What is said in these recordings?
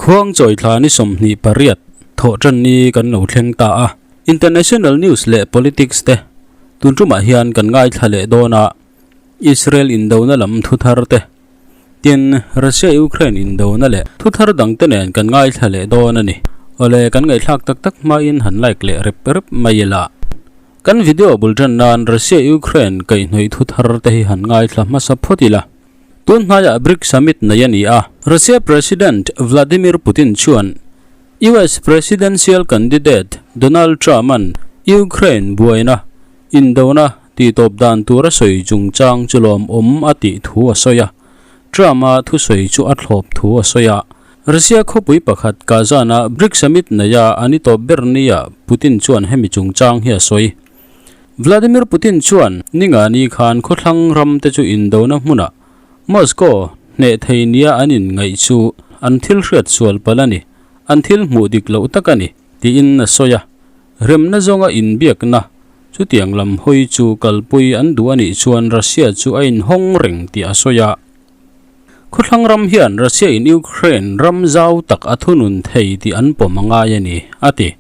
Khuangchawi thla ni 28 thawhtanni kan lo thleng ta a. International news leh politics te tun tumah hian kan ngaithla leh dawn a. Israel indona lam thu thar te tin Russia Ukraine indona leh thu thar dang te nen kan ngaithla leh dawn a ni. Awle kan ngaihthlak tak tak hmain han like leh rep rep mai ila. Kan video bul tan nan Russia Ukraine kaihhnawih thu thar te hi han ngaithla hmasa phawt ila. Tun hnaiah BRICS summit nei a ni a. Russia President Vladimir Putin chuan US presidential candidate Donald Trump-a'n Ukraine buaina indona tihtawp dan tur a sawi chungchang chu lawmawm a tih thu a sawi a. Trump-a thusawi chu a thlawp thu a sawi a. Russia khawpui pakhat Kazan-a BRICS summit neia an i tawp ber nia Putin chuan hemi chungchang hi a sawi. Vladimir Putin chuan ningani khan khawthlang ram te chu indona hmunah Moscow hneh thei nia an inngaih chu an thil hriat sual palh a ni, an thil hmuh dik loh tak a ni, tiin a sawi a. Remna zawnga inbiakna chutiang lam hawi chu kalpui an duh a nih chuan Russia chu a inhawng reng tih a sawi a. Khawthlang ram hian Russia in Ukraine ram zau tak a thunun thei tih an pawm a ngai a ni, a ti.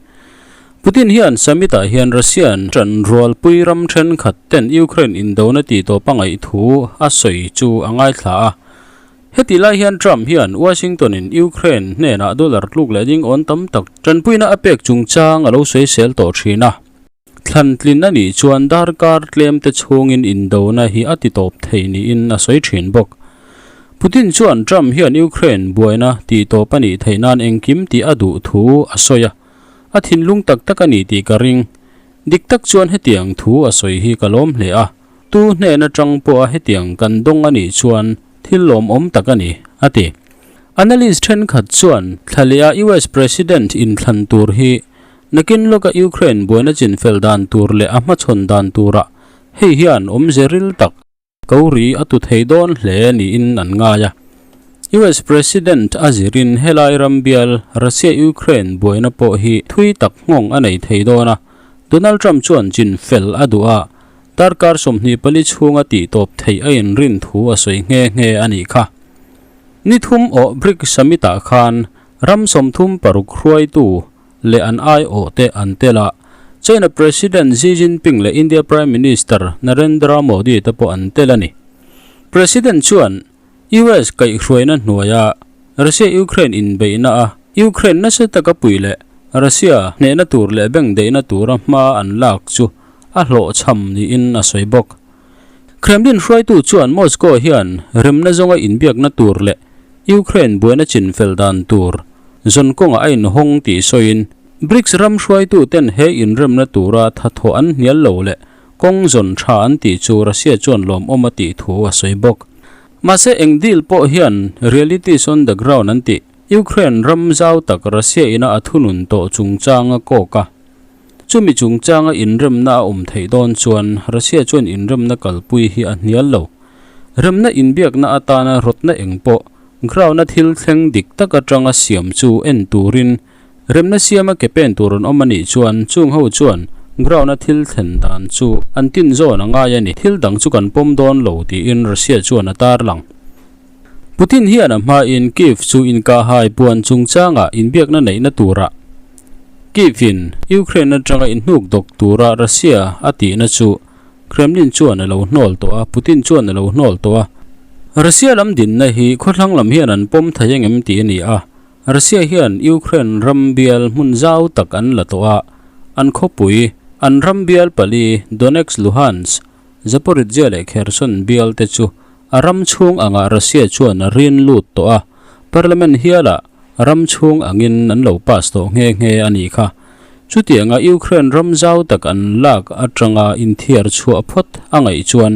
Putin hian summit-ah hian Russian ṭan rualpui ram ṭhenkhat ten Ukraine indona tih tawp a ngaih thu a sawi chu a ngaithla a. Hetih lai hian Trump hian Washington in Ukraine hnenah dollar tluk leh ding awn tam tak ṭanpuina a pek chungchang a lo sawisel tawh ṭhin a. Thlan tlin a nih chuan darkar tlem te chhungin indona hi a ti tawp thei niin a sawi thin bawk. Putin chuan Trump hian Ukraine buaina tih tawp a nih theih nan engkim tih a duh thu a sawi a, a thinlung tak tak a ni tih ka ring. Dik tak chuan hetiang thu a sawi hi ka lawm hle a, tu hnen atang pawha hetiang kan dawng a nih chuan thil lawmawm tak a ni, a ti. Analyst thenkhat chuan thla leh a US President inthlan tur hi Nakin lawka Ukraine buaina chinfel dan tur leh a hmachhawn dan turah hei hian awmze ril tak ko ri a tu thei dawn hle niin an ngai a. US President a zirin helai ram bial Russia-Ukraine buaina pawh hi thui tak nghawng a nei thei dawn a, Donald Trump chuan chinfel a duh a, darkar 24 chhunga tihtawp theih a inrin thu a sawi nghe nghe a nih kha. Ni thum awh BRICS Summit-ah khan ram 36 hruaitu leh an aiawhte an tel a, China President Xi Jinping leh India Prime Minister Narendra Modi te pawh an tel a ni. President chuan US kaihhruaina hnuaia Russia-Ukraine inbeihna a Ukraine nasa taka pui leh Russia hnehna tur leh bengdaihna tura hma an lak chu a hlawhchham niin a sawi bawk. Kremlin hruaitu chuan Moscow hian remna zawnga inbiakna tur leh Ukraine buaina chinfel dan tur zawn kawngah a inhawng tih sawiin, BRICS ram hruaituten he inremna tura thathawh an hnial lo leh kawng zawn tha an tih chu Russia chuan lawmawm a tih thu a sawi bawk. Mahse eng deal pawh hian realities on the ground an tih Ukraine ram zau tak Russia ina a thunun tawh chungchang a kawk a. Chumi chungchanga inremna a awm theih dawn chuan Russia chuan inremna kalpui hi a hnial lo. Remna inbiakna atana rawtna eng pawh ground-a thil thleng dik tak atanga siam chu en turin remna siama ke pen tur an awm a nih chuan chung ho chuan ground-a thil thlen dan chu an tin zawn a ngai a ni. Thil dang chu kan pawm dawn lo tiin Russia chuan a tarlang. Putin hian a hmain Kyiv chu inkahhai puan chungchanga inbiakna neihna turah Kyiv-in Ukraine atanga inhnuk dawk tura Russia a tihna chu Kremlin chuan a lo hnawl tawh a, Putin chuan a lo hnawl tawh a. Russia lam dinna hi khawthlang lam hian an pawm thei engem tih a ni a, Russia hian Ukraine ram bial hmun zau tak an la tawh a, an khawpui, an ram bial pali Donetsk, Luhansk, Zaporizhzhia leh Kherson bial te chu a ram chhung angah Russia chuan a rin lut tawh a, Parliament hialah ram chhung angin an lo pass tawh nghe nghe a nih kha. Chutianga Ukraine ram zau tak an lak atanga inthiar chhuah phawt a ngaih chuan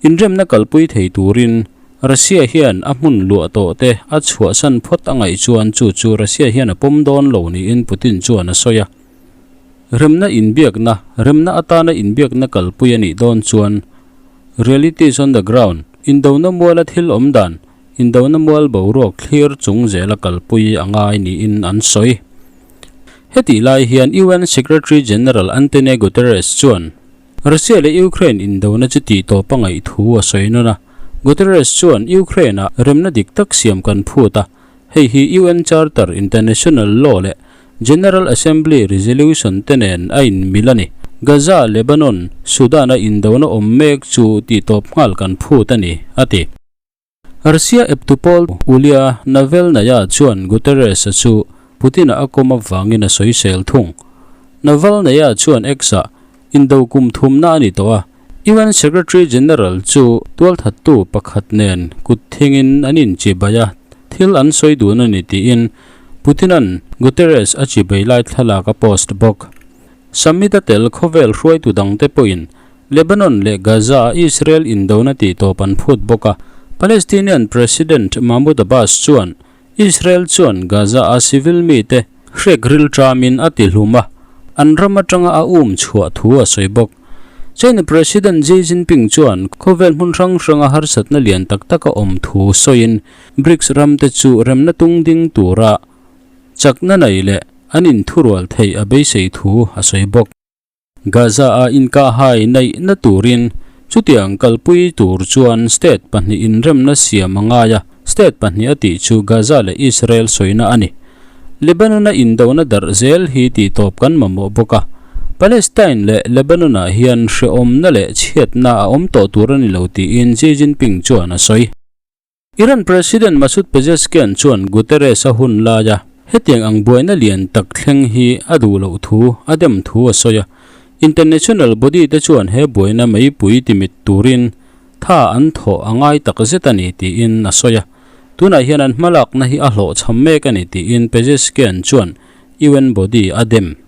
inremna kalpui thei turin Russia hian a hmun luah tawh te a chhuahsan phawt a ngaih chuan chu chu Russia hian a pawm dawn lo niin Putin chuan a sawi a. Remna inbiakna, Remna atana inbiakna kalpui a nih dawn chuan Realities on the ground, Indona muala thil awm dan, Indona mual boruak thlir chung zela kalpui a ngai niin an sawi. Hetih lai hian UN Secretary General Antonio Guterres chuan Russia leh Ukraine indona chu tih tawp a ngaih thu a sawi nawn a. Guterres chuan Ukraine-ah remna dik tak siam kan phut a. Hei hi UN Charter, International Law leh General Assembly Resolution te nen a inmil a ni. Gaza, Lebanon, Sudan-a indona awm mek chu tihtawp nghal kan phut a ni, a ti. Russia eptu pawl Ulia Navalnaya chuan Guterres-a chu Putin-a a kawm avangin a sawisel thung. Navalnaya chuan X-ah, Indo kum thumna a ni tawh a, UN Secretary General chu tualthattu pakhat nen kut thingin an inchibai a, thil an sawi dun a ni tiin Putin-a'n Guterres a chibai lai thlalak a post bawk. Summit-a tel khawvel hruaitu dangte pawhin Lebanon leh Gaza-a Israel indona tihtawp an phut bawk a, Palestinian President Mahmoud Abbas chuan Israel chuan Gaza-a civil mite hrek rilṭamin a tihlum a, an ram aṭanga a um chhuah thu a sawi bawk. China President Xi Jinping chuan khawvel hmun hrang hranga harsatna lian tak tak a awm thu sawiin BRICS ramte chu remna tung ding tura chakna nei leh an inthurual theih a beisei thu a sawi bawk. Gaza-a inkahhai neihna turin chutiang kalpui tur chuan state pahnih inremna siam a ngai a, state pahnih a tih chu Gaza leh Israel sawina a ni. Lebanon-a indona darh zel hi tihtawp kan mamawh bawk a, Palestine leh Lebanon-ah hian hrehawmna leh chhiatna a awm tawh tur a ni lo tiin Xi Jinping chuan a sawi. Iran President Masoud Pezeshkian chuan Guterres-a hun laia hetiang ang buaina lian tak thleng hi a duh loh thu a dem thu a sawi a. International body te chuan he buaina meipui timit turin tha an thawh a ngai tak zet a ni tiin a sawi a. Tunah hian an hmalakna hi a hlawhchham mek a ni tiin Pezeshkian chuan UN body a dem.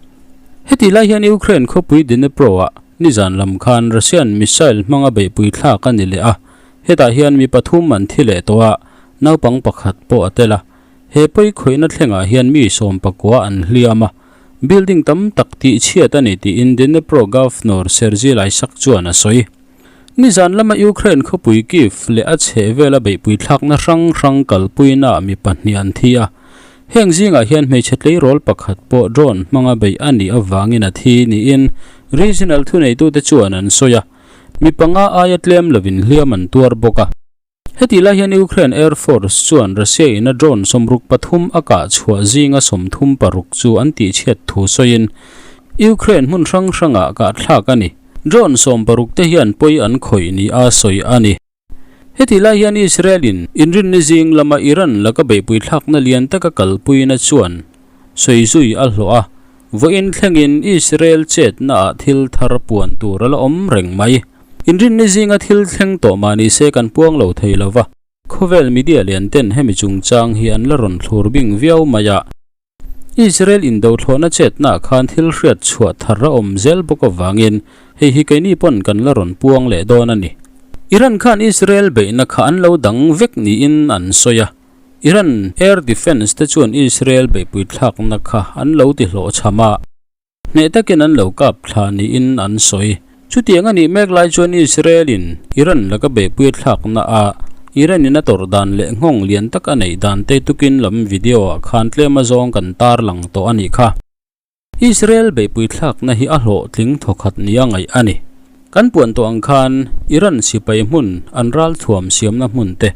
Hetih lai hian Ukraine khawpui Dnipro-ah nizan lam khan Russian missile hmanga beihpui thlak a ni leh a. Hetah hian mi pathum an thi leh tawh a, naupang pakhat pawh a tel a. He pawi khawihna thlengah hian mi sawmpakua an hliam a, building tam tak tih chhiat a ni tiin Dnipro Governor Sergiy Lysak chuan a sawi. Nizan lama Ukraine khawpui Kyiv leh a chhehvela beihpui thlakna hrang hrang kalpuinaah mi pahnih an thi a. Heng zingah hian hmeichhe tleirawl pakhat pawh drone hmanga beih a nih avangin a thi niin regional thuneitute chuan an sawi a. Mi panga aia tlem lovin hliam an tuar bawk a. Hetih lai hian Ukraine Air Force chuan Russia in a drone 63 a kah chhuah zinga 36 chu an tihchhiat thu sawiin Ukraine hmun hrang hrangah kahthlak a ni. Drone 60 te hian pawi an khawih ni a sawi a ni. Hetih lai hian Israel in inrinni zing lama Iran laka beihpui thlakna lian taka kalpuina chuan sawi zui a hlawh a, vawiin thlengin Israel chetnaah thil thar puan tur a la awm reng mai. Inrinni zinga thil thleng tawh mah ni se kan puang lo thei lo va, khawvel media lian ten hemi chungchang hi an la rawn thlur bing viau mai a. Israel indothlawhna chetnaah khan thil hriat chhuah thar a awm zel bawk avangin hei hi keini pawn kan la rawn puang leh dawn a ni. Iran khan Israel beihna kha an lo dang vek niin an sawi a, Iran air defence te chuan Israel beihpui thlakna kha an lo ti hlawhchham a. Hneh takin an lo kap thla niin an sawi. Chutiang a nih mek lai chuan Israel-in Iran laka beihpui a thlakna a Iran-in a tawrh dan leh nghawng lian tak a neih dan te tukin lam video-ah khan tlem azawng kan tarlang tawh a nih kha. Israel beihpui thlakna hi a hlawhtling thawkhat nia ngaih a ni. Kan puan tawh ang khan Iran sipai hmun an ralthuam siamna hmun te,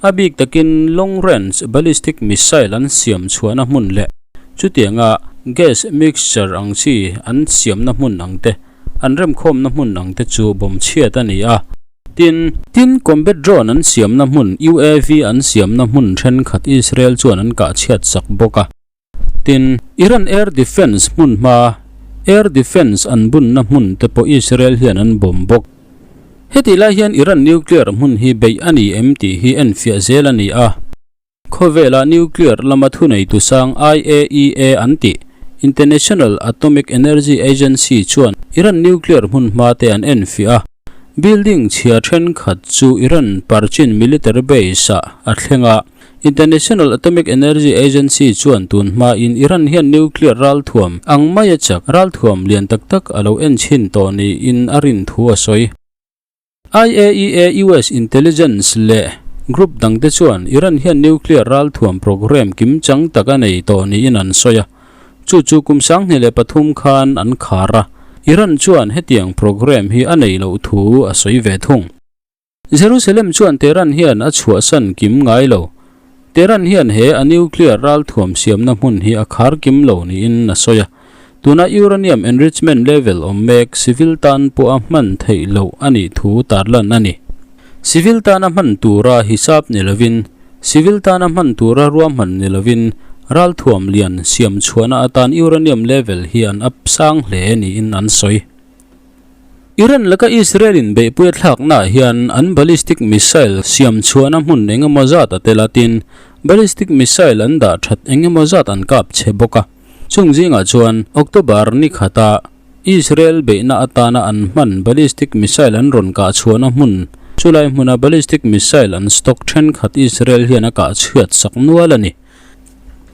a bik takin long range ballistic missile an siam chhuahna hmun leh Chutianga gas mixture ang chi an siamna hmun ang te, an remkhawmna hmun ang te chu bawm chhiat a ni a. Tin, tin combat drone an siamna hmun, UAV an siamna hmun thenkhat Israel chuan an kah chhiat sak bawk a. Tin, Iran air defence hmun hma, air defence an bunna hmun te pawh Israel hian an bawm bawk. Hetih lai hian Iran nuclear hmun hi beih a ni em tih hi enfiah zel a ni a. Khawvela nuclear lama thuneitu sang IAEA an tih, International Atomic Energy Agency chuan Iran nuclear hmun hma te an enfiah a. Building chhia thenkhat chu Iran Parchin military base-ah a thleng a. International Atomic Energy Agency chuan tun hmain Iran hian nuclear ralthuam ang maia chak ralthuam lian tak tak a lo enchhin tawh niin a rin thu a sawi. IAEA, US intelligence leh group dangte chuan Iran hian nuclear ralthuam programme kimchang tak a nei tawh niin an sawi a. Chu chu kum 2003 khan an khar a, Iran chuan hetiang programme hi a nei loh thu a sawi ve thung. Jerusalem chuan Tehran hian a chhuahsan kim ngai lo. Tehran hian he a nuclear ralthuam siamna hmun hi a khar kim lo niin a sawi a. Tuna uranium enrichment level awm mek civil tan pawha hman theih loh a nih thu tarlan a ni. Civil tana hman tura hisap ni lovin, civil tana hman tura ruahman ni lovin ralthuam lian siam chhuahna atan uranium level hi an up sang hle niin an sawi. Iran laka Israel in beihpui a thlaknaah hian an ballistic missile siam chhuahna hmun eng emaw zat a tel a, tin, ballistic missile an dah that eng emaw zat an kap chhe bawk a. Chung zingah chuan October ni khata Israel beihna atana an hman ballistic missile an rawn kah chhuahna hmun chulai hmuna ballistic missile an stock thenkhat Israel hian a kah chhiat sak nual a ni.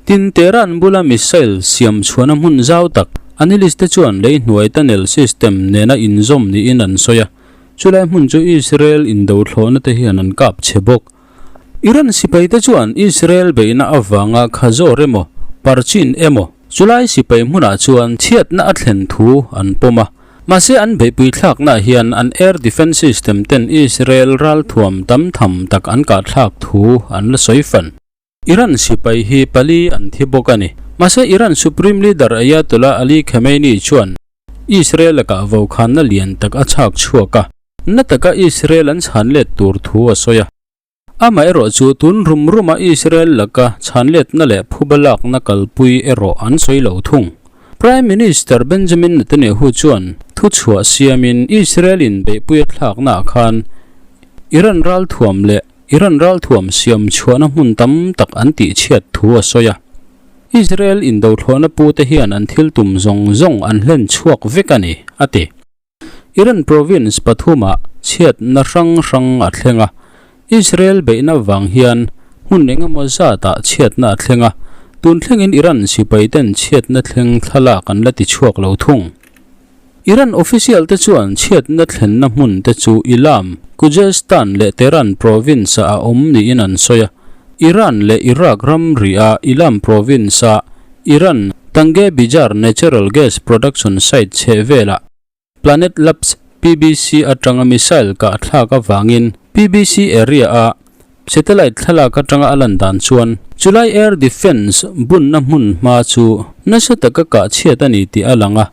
Tin, Tehran bula missile siam chhuahna hmun zau tak, analyst te chuan lei hnuai tunnel system nena inzawm niin an sawi a, chulai hmun chu Israel indo thlawhna te hian an kap chhe bawk. Iran sipai te chuan Israel beihna avanga Khazor emaw, Parchin emaw, chulai sipai hmunah chuan chhiatna a thlen thu an pawm a. Mahse an beihpui thlaknaah hian an air defence system ten Israel ralthuam tam tham tak an kahthlak thu an la sawi fan. Iran sipai hi pali an thi bawk a ni. Mahse Iran Supreme Leader Ayatollah Ali Khamenei chuan Israel lakah vokhanna lian tak a chhak chhuak a, na taka Israel an chhan let tur thu a sawi a. Amaherawh chu tun rum ruma Israel laka chhan letna leh phuba lakna kalpui erawh an sawi lo thung. Prime Minister Benjamin Netanyahu chuan thuchhuah siamin Israel in beihpui a thlaknaah khan Iran ralthuam leh Iran ralthuam siam chhuahna hmun tam tak an tihchhiat thu a sawi a. Israel indothlawhna pute hian an thil tum zawng zawng an hlen chhuak vek a ni, a ti. Iran province pathumah chhiatna hrang hrang a thleng a. Israel beihna vang hian hmun eng emaw zatah chhiatna a thleng a, tun thlengin Iran sipaiten chhiatna thleng thlalak an la ti chhuak lo thung. Iran official te chuan chhiatna thlenna hmun te chu Ilam, Khuzestan leh Tehran province-ah a awm niin an sawi a. Iran leh Iraq ramri-a Ilam province-a Iran Tangeh Bijar natural gas production site chheh velah Planet Labs PBC atanga missile kah thlak avangin PBC area-a Satellite thlalak atanga a lan dan chuan chulai air defence bunna hmun hma chu nasa taka kah chhiat a ni tih a lang a.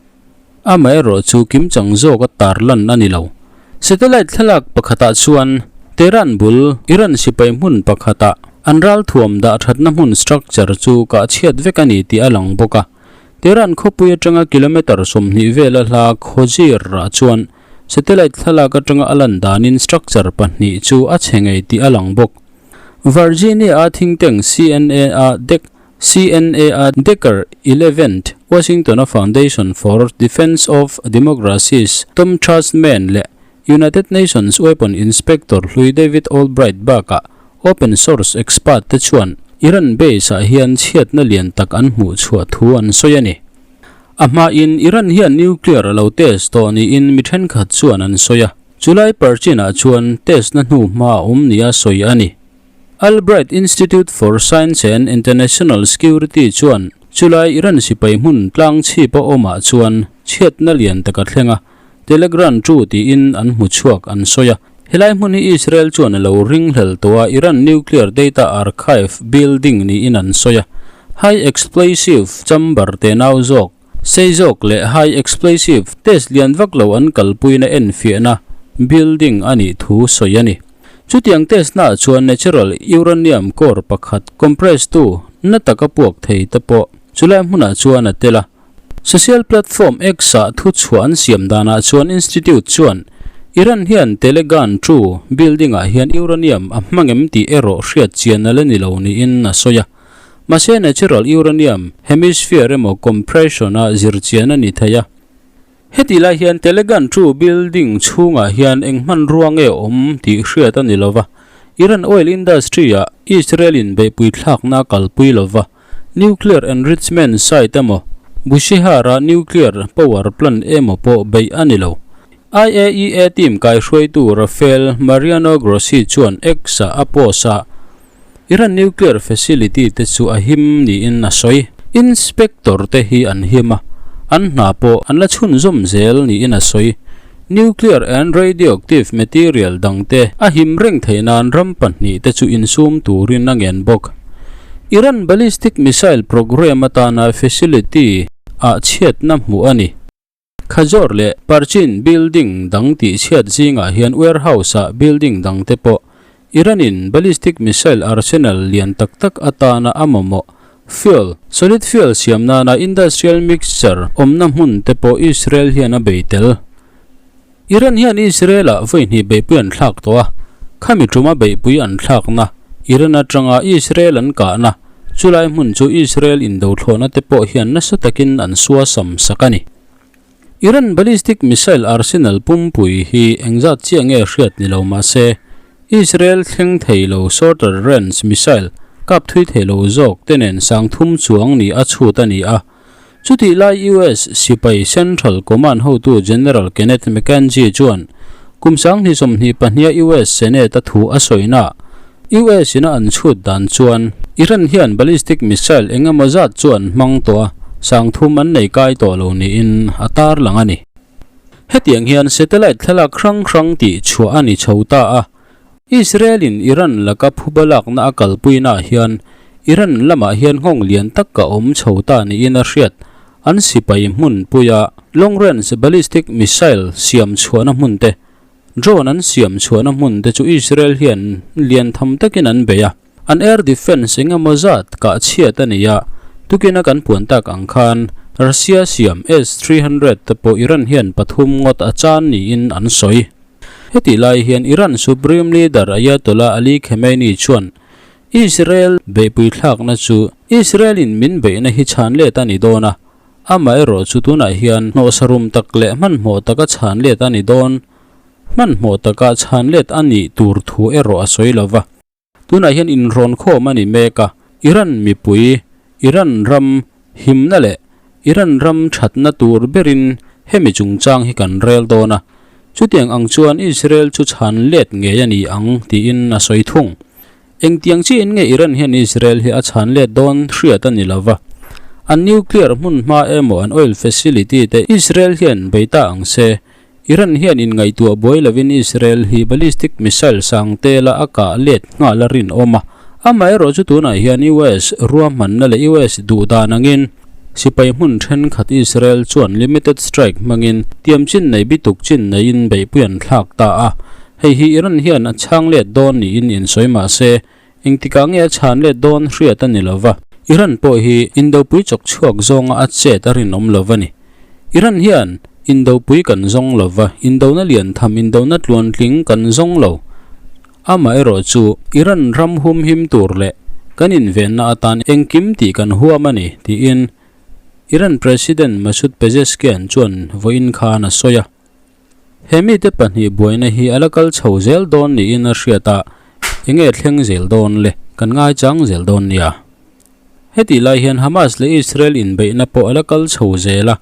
Amaherawh chu kimchang zawk a tar lan a ni lo. Satellite thlalak pakhatah chuan Tehran bul Iran sipai hmun pakhatah an ralthuam dah thatna hmun structure chu kah chhiat vek a ni tih a lang bawk a. Tehran khawpui atanga kilometre 20 vela hla Khojir ah chuan satellite thlalak atanga a lan danin structure pahnih chu a chhe ngei tih a lang bawk. Virginia-a think tank CNA-a Dec. CNA-a Decker Eleventh, Washington-a Foundation for Defense of Democracies Tom Churchman leh United Nations Weapon Inspector hlui David Albright bakah open source expert te chuan Iran base-ah hian chhiatna lian tak an hmuh chhuah thu an sawi a ni. A hmain Iran hian nuclear a lo test tawh niin mi thenkhat chuan an sawi a, chulai Parchin-ah chuan test-na hnu hma a awm nia sawi a ni. Albright Institute for Science and International Security chuan chulai Iran sipai hmun tlang chhip a awmah chuan chhiatna lian tak a thleng a, Telegram chu tiin an hmu chhuak an sawi a. Helai hmun hi Israel chuan a lo ringhlel tawh a, Iran Nuclear Data Archive building niin an sawi a. High Explosive chamber tenau zawk, sei zawk leh High Explosive test lian vak lo an kalpuina enfiahna building a nih thu sawi a ni. Chutiang test naah chuan natural uranium core pakhat compress tu na taka puak thei te pawh chulai hmunah chuan a tel a. Social platform X-ah thuchhuah an siam danah chuan institute chuan Iran hian Telegan two building-ah hian uranium a hmang em tih erawh hriat chian a la ni lo niin a sawi a. Mahse natural uranium hemisphere emaw compression-a zir chian a ni thei a. Heti lai hian Telegan True building chhungah hian eng hmanrua nge awm tih hriat a ni lo va, Iran oil industry-ah Israel-in beihpui thlakna a kalpui lo va, nuclear enrichment site emaw, Bushehr-a nuclear power plant emaw pawh beih a ni lo. IAEA team kaihruaitu Rafael Mariano Grossi chuan X-ah a post a. Iran nuclear facility te chu a him niin a sawi. Inspector te hi an him a, an hna pawh an la chhunzawm zel niin a sawi. Nuclear and radioactive material dang te a him reng theih nan ram pahnih te chu insum turin a ngen bawk. Iran ballistic missile programme atana facility ah chhiatna hmuh a ni. Khajor leh Parchin building dang tih chhiat zingah hian warehouse ah building dang te pawh Iran in ballistic missile arsenal lian tak tak atana a mamawh fuel, solid fuel siam nana industrial mixture awmna hmun te pawh Israel hian a bei tel. Iran hian Israel-ah vawi hnih beihpui an thlak tawh a, khami tuma beihpui an thlakna, Iran atanga Israel an kahna, chulai hmun chu Israel indothlawhna te pawh hian nasa takin an suasam sak a ni. Iran ballistic missile arsenal pumpui hi engzat chiah nge hriat ni lo mahse, Israel thleng thei lo shorter range missile kap thui thei lo zawk te nen sangthum chuang ni a chhut a ni a, Chutih lai US sipai Central Command hotu General Kenneth McKenzie chuan kum 2022 a US Senate a thu a sawina US in a an chhut dan chuan Iran hian ballistic missile eng emaw zat chu an hmang tawh a, sangthum an nei kai tawh lo niin a tarlang a ni. Hetiang hian satellite thlalak hrang hrang tih chhuah a ni chho ta a. Israel-in Iran laka phuba lakna a kalpuinaah hian Iran lamah hian nghawng lian tak a awm chho ta niin a hriat. An sipai hmunpuia long range ballistic missile siam chhuahna hmun te, drone an siam chhuahna hmun te chu Israel hian lian tham takin an bei a. An air defence eng emaw zat kah chhiat a nei a, tukina kan puan tak ang khan Russia siam S-300 te pawh Iran hian pathum ngawt a chan niin an sawi. Hetih lai hian Iran Supreme Leader Ayatollah Ali Khamenei chuan Israel beihpui thlakna chu Israel-in min beihna hi chhan let a ni dawn a, amaherawh chu tunah hian hnawhsarum tak leh hmanhmawh taka chhan let a ni dawn, hmanhmawh taka chhan let a nih tur thu erawh a sawi lo va. Tunah hian inrawn khawm a ni mek a, Iran mipui, Iran ram himna leh Iran ram thatna tur berin hemi chungchang hi kan rel dawn a, chutiang ang chuan Israel chu chhan let ngei a ni ang tiin a sawi thung. Engtiang chiahin nge Iran hian Israel hi a chhan let dawn hriat a ni lo va, an nuclear hmun hma emaw an oil facility te Israel hian bei ta ang se, Iran hian inngaihtuah buai lovin Israel hi ballistic missile sang tela a kah let nghal a rinawm a, amaherawh chu tunah hian US ruahmanna leh US duh dan angin sipai hmun thenkhat Israel chuan limited strike hmangin tiam chin nei bituk chin neiin beihpui an thlak ta a, hei hi Iran hian a chhang let dawn niin insawi mah se Engtikah nge a chhan let dawn hriat a ni lo va, Iran pawh hi Indopui chawk chhuak zawnga a chet a rinawm lo va ni. Iran hian Indopui kan zawng lo va, Indona lian tham, Indona tluantling kan zawng lo. Amaherawh chu Iran ram humhim tur leh kan invenna atan engkim tih kan huam a ni, tiin Iran President Masoud Pezeshkian chuan vawiin khan a sawi a. He mite pahnih buaina hi a la kal chho zel dawn niin a hriat a, enge thleng zel dawn le, kan ngaichang zel dawn nia. Hetih lai hian Hamas leh Israel inbeihna pawh a la kal chho zel a,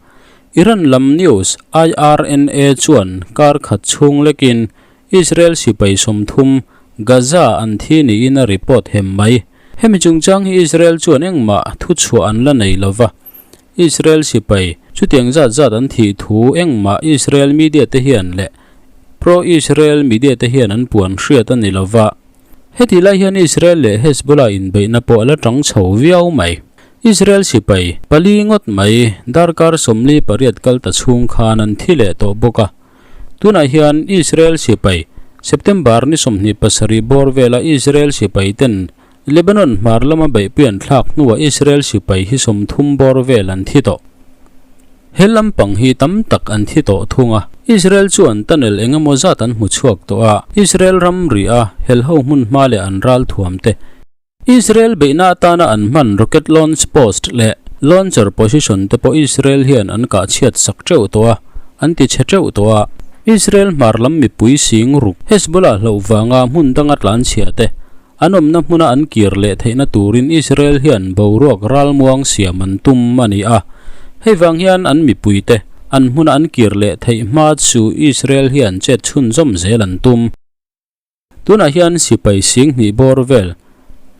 Iran lam news IRNA chuan kar khat chhung lekin Israel sipai 30 Gaza an thi niin a report hem mai. Hemi chungchang hi Israel chuan engmah thuchhuah an la nei lova. Israel sipai chutiang zat zat an thih thu engmah Israel media te hian leh pro-Israel media te hian an puan hriat a ni lo va. Hetih lai hian Israel leh Hezbollah inbeihna pawh a la tang chho viau mai. Israel sipai pali ngawt mai darkar 48 kal ta chhung khan an thi leh tawh bawk a. Tunah hian Israel sipai September ni 27 bawr vela Israel sipai ten Lebanon hmar lama beihpui an thlak hnuah Israel sipai hi 30 bawr vel an thi tawh. He lampang hi tam tak an thi tawh thung a, Israel chuan tunnel eng emaw zat an hmu chhuak tawh a, Israel ram rih a helho hmun hma leh an ral thuam te. Israel beihna atana an hman rocket launch post leh launcher position te pawh Israel hian an kah chhiat sak teuh tawh a, an ti chhe teuh tawh a. Israel hmar lam mipui sing ruk Hezbollah hlauh vanga hmun danga tlanchhia te An awmna hmuna an kir leh theihna turin Israel hian boruak ralmuang siam an tum a ni a. Hei vang hian an mipuite an hmuna an kir leh theih hma chu Israel hian chet chhunzawm zel an tum. Tunah hian sipai 2000 bawr vel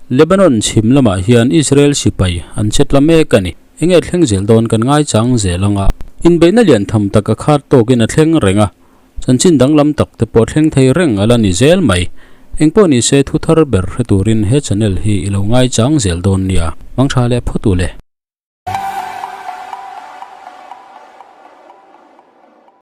Lebanon chhim lamah hian Israel sipai an chet la mek a ni. Enge thleng zel dawn kan ngaichang zel anga. Inbeihna lian tham tak a khat tawkin a thleng reng a. Chanchin danglam tak te pawh thleng thei reng a la ni zel mai. Engpawh nise thu thar ber hre turin he channel hi i lo ngaichang zel dawn nia. Mangtha leh phawt u le.